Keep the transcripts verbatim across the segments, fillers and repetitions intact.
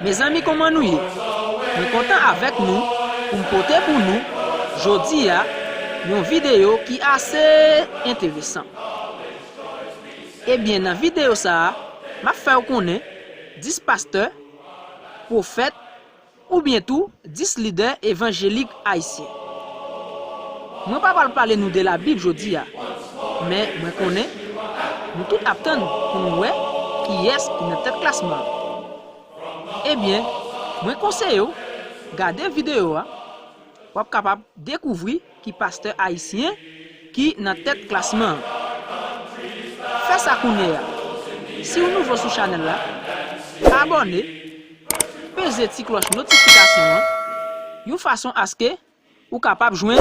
Mezanmi, kòman nou ye? Mwen kontan avèk nou pou m pote pou nou, jodi a, yon videyo ki ase enteresan. Ebyen, nan videyo sa a, m ap fè w konnen dis pastè, pwofèt, oubyen tou dis lidè evanjelik ayisyen. Mwen pa pral pale nou de Labib jodi a, men mwen konnen nou tout ap tann pou nou wè kiyès ki nan tèt klasman an. Ebyen, mwen konseye w gade videyo a, w ap kapab dekouvri ki pastè ayisyen ki nan tèt klasman an. Fè sa kounye a. Si w nouvo sou chanèl la, abòne, peze ti klòch notifikasyon an, yon fason aske ou kapab jwenn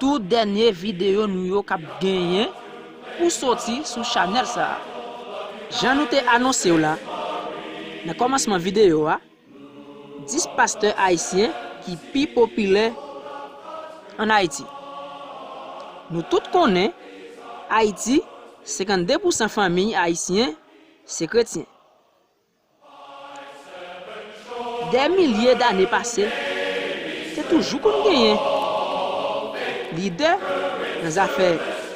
tou dènye videyo nou yo k ap genyen pou soti sou chanèl sa a. Jan nou te anonse w la, nan kòmansman videyo a, dis pastè ayisyen ki pi popilè ann Ayiti. Nou tout konnen, Ayiti, senkannde pousan fanmi ayisyen se kretyen. Dè milye dane pase, te toujou konn genyen lidè nan zafè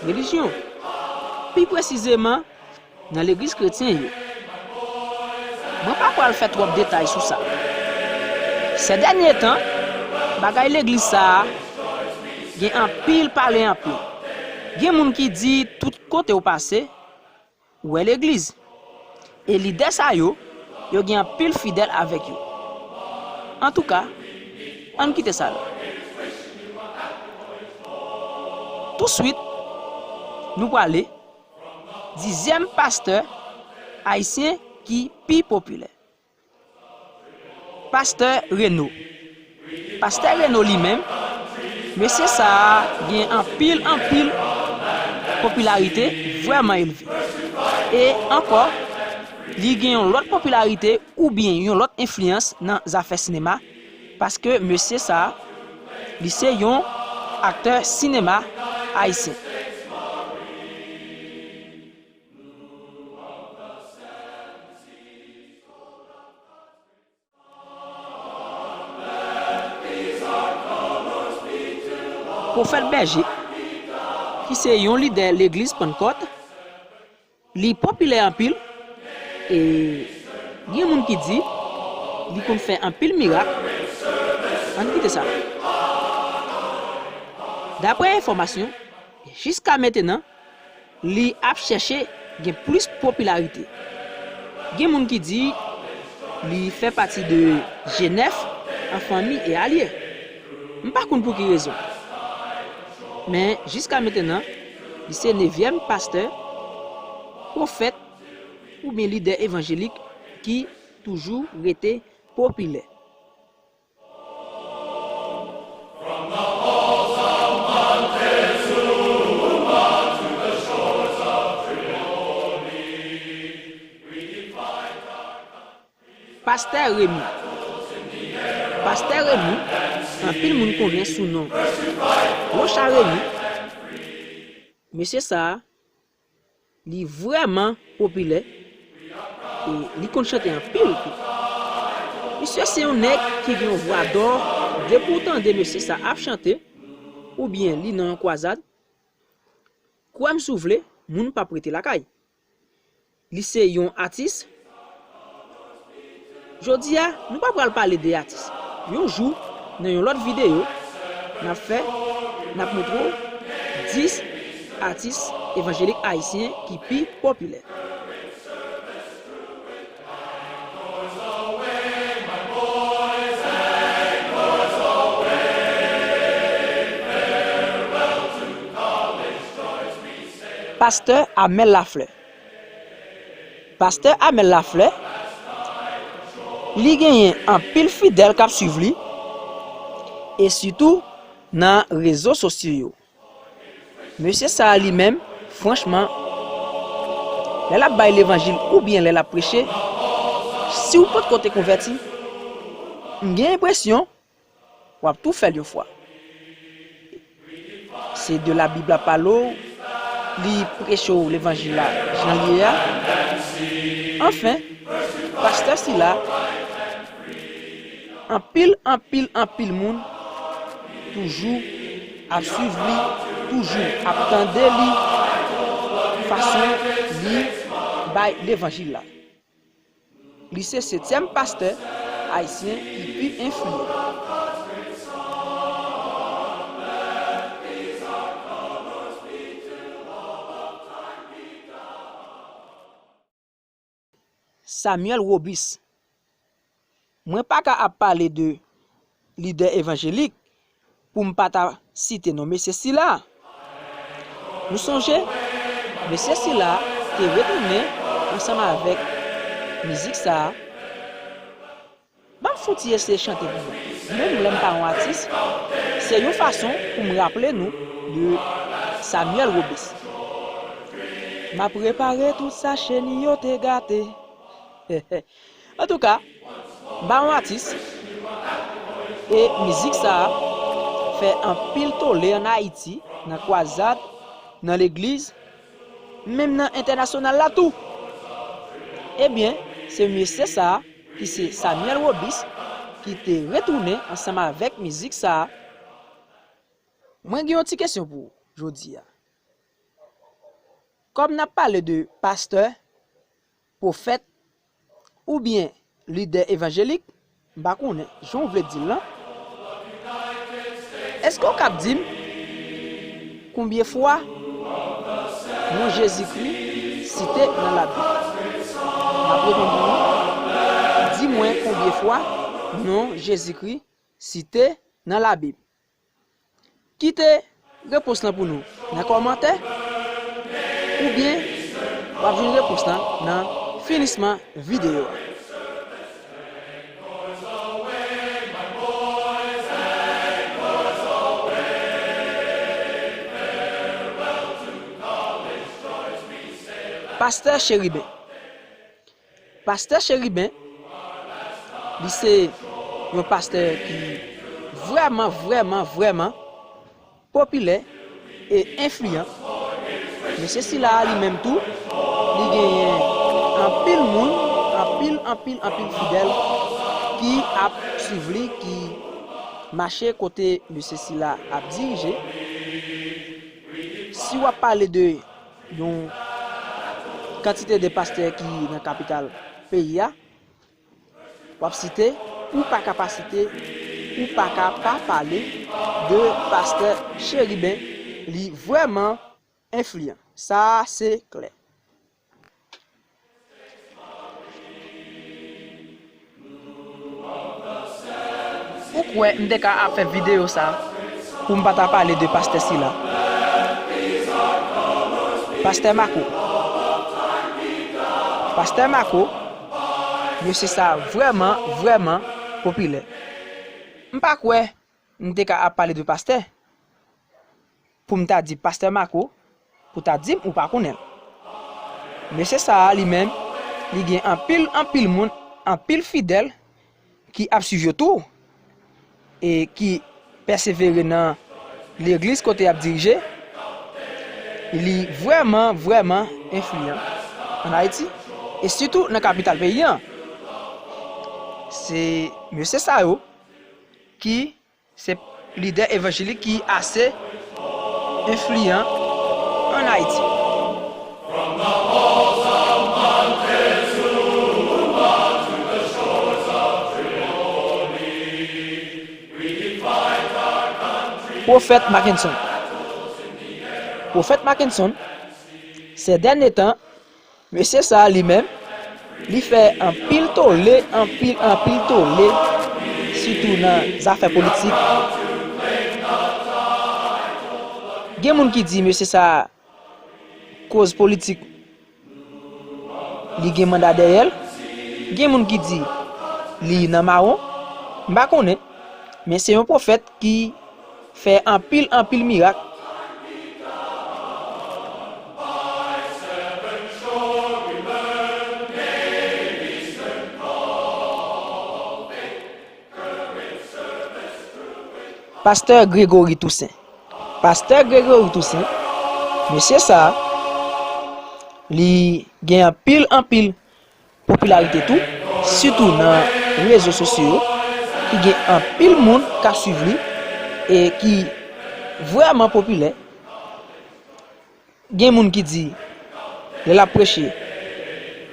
relijyon, pi presizeman nan legliz kretyen yo. Mwen pa pral fè twòp detay sou sa. Sè dènye tan, bagay legliz sa a gen anpil pale anpil. Gen moun ki di tout kote w pase, ou wè legliz. E lidè sa yo, yo gen anpil fidèl avèk yo. Antouka, ann kite sa la. Touswit, nou prale dizyèm pastè ayisyen ki pi popilè. Pastè Reno. Pastè Reno li menm, mesye sa a gen anpil, anpil popilarite vrèman elve. E ankò, li gen yon lòt popilarite oubyen yon lòt enfliyans nan zafè sinema, paske mesye sa a, li se yon aktè sinema ayisyen. Pwofèt Bèje, ki se yon lidè legliz Pannkòt, li popilè anpil, e gen moun ki di li konn fè anpil mirak. Ann kite sa. Daprè enfòmasyon, jiska mentenan, li ap chèche gen plis popilarite. Gen moun ki di li fè pati de G nèf an fanmi e alye. M pa konn pou ki rezon. Men jiska mentenan, li se nevyèm pastè, pwofèt oubyen lidè evanjelik ki toujou rete popilè. Pastè Remi. Pastè Remi, anpil moun konnen sou non Locha Remi. Mesye sa a, li vrèman popilè, e li konn chante anpil tou. Misye se yon nèg ki gen yon vwa dò, depi w tande mesye sa ap chante, oubyen li nan yon kwazad, kwè m si w vle, moun p ap rete lakay. Li se yon atis. Jodi a, nou pa pral pale de atis. Yon jou, nan yon lòt videyo, n ap fè, n ap montre w dis atis evanjelik ayisyen ki pi popilè. Pastè Amel Lafleur. Pastè Amel Lafleur, li genyen anpil fidèl k ap swiv li, e sitou nan rezo sosyo yo. Mesye sa a li menm, franchman, lè l ap bay levanjil oubyen lè l ap preche, si w potko te konvèti, m gen enpresyon w ap tou fè l yon fwa. Se de Labib l ap pale w, li preche w levanjil la jan l ye a. Anfen, pastè sila, Anpil, anpil, anpil moun toujou ap swiv li, toujou ap tande li, fason li bay levanjil la. Li se setyèm pastè ayisyen ki pi enfliyan. Samuel Robis. Mwen pa ka ap pale de lidè evanjelik pou m pa ta site non mesye sila. Nou sonje, mesye sila te retounen ansanm avèk mizik sa a. Ban m fouti eseye chante pou nou. Menm lè m pa yon atis, se yon fason pou m raple nou de Samuel Robis. M ap repare tout sa cheni yo te gate. Antouka, m pa yon atis, e mizik sa a fè anpil tole ann Ayiti, nan kwazad, nan legliz, menm nan entènasyonal la tou. Ebyen, se mesye sa a ki se Samuel Robis ki te retounen ansanm avèk mizik sa a. Mwen gen yon ti kesyon pou ou jodi a. Kòm n ap pale de pastè, pwofèt, oubyen lidè evanjelik, m pa konnen jan w vle di l lan. Èske w kab di m konbyen fwa non Jezikri site nan Labib? M ap reponn pou ou. Di mwen konbyen fwa non Jezikri site nan Labib. Kite repons lan pou nou nan kòmantè, oubyen w ap jwenn repons lan nan finisman videyo a. Pastè Cheriben. Pastè Cheriben, li se yon pastè ki vrèman, vrèman, vrèman popilè e enfliyan. Mesye sila a li menm tou, li genyen anpil moun, anpil, anpil, anpil fidèl ki ap swiv li, ki mache kote mesye sila ap dirije. Si w ap pale de yon kantite de pastè ki nan kapital peyi a, w ap site, ou pa ka pa site, ou pa ka pa pale de pastè Cheriben, li vrèman enfliyan. Sa a se klè. Ou kwè m te ka ap fè videyo sa pou m pa ta pale de pastè sila? Pastè Mako. Pastè Mako, mesye sa vrèman, vrèman popilè. M pa kwè m te ka ap pale de pastè pou m ta di pastè Mako, pou ta di m ou pa konnen l. Mesye sa a li menm, li gen anpil, anpil moun, anpil fidèl ki ap swiv yo tou, e ki pèsevere nan legliz kote y ap dirije. Li vrèman, vrèman enfliyan ann Ayiti, e sitou nan kapital peyi an. Se mesye sa yo ki se lidè evanjelik ki ase enfliyan ann Ayiti. Pwofèt Mackenson. Pwofèt Mackenson, sè dènye tan, mesye sa a li menm, li fè anpil tole, anpil, anpil tole, sitou nan zafè politik. Gen moun ki di mesye sa a, koz politik, li gen manda dèyè l. Gen moun ki di li nan mawon. M pa konnen, men se yon pwofèt ki fè anpil, anpil mirak. Pastè Gregory Toussaint. Pastè Gregory Toussaint, mesye sa a, li gen anpil, anpil popilarite tou, sitou nan rezo sosyo yo. Ki gen anpil moun k ap swiv li e ki vrèman popilè. Gen moun ki di, lè l ap preche,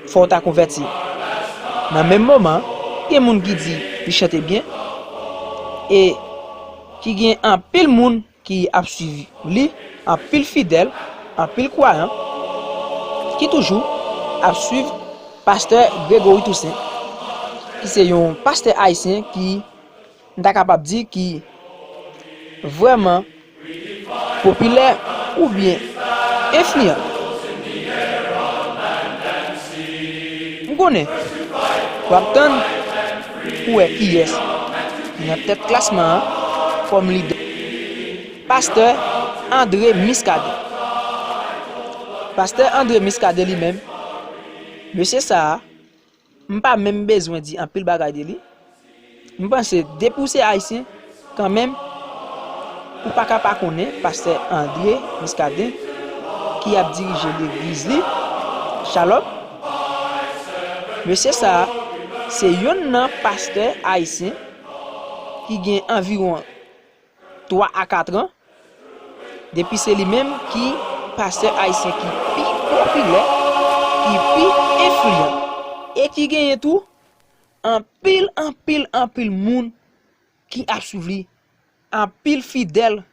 fò w ta konvèti. Nan menm moman, gen moun ki di li chante byen e ki gen anpil moun ki ap swiv li, anpil fidèl, anpil kwayan, ki toujou ap swiv pastè Gregory Toussaint, ki se yon pastè ayisyen ki, m ta kapab di, ki vrèman popilè oubyen enfliyan. M konnen w ap tann pou wè kiyès ki nan tèt klasman an kòm lidè. Pastè André Muscadin. Pastè André Muscadin li menm, mesye sa a, m pa menm bezwen di anpil bagay de li. M panse depi w se ayisyen, kanmenm, ou pa ka pa konnen pastè André Muscadin ki ap dirije legliz li, Shalom. Mesye sa a, se yonn nan pastè ayisyen ki gen anviwon twa a kat an, depi se li menm ki pastè ayisyen ki pi popilè, ki pi enfliyan, e ki genyen tou anpil, anpil, anpil moun ki ap swiv li, anpil fidèl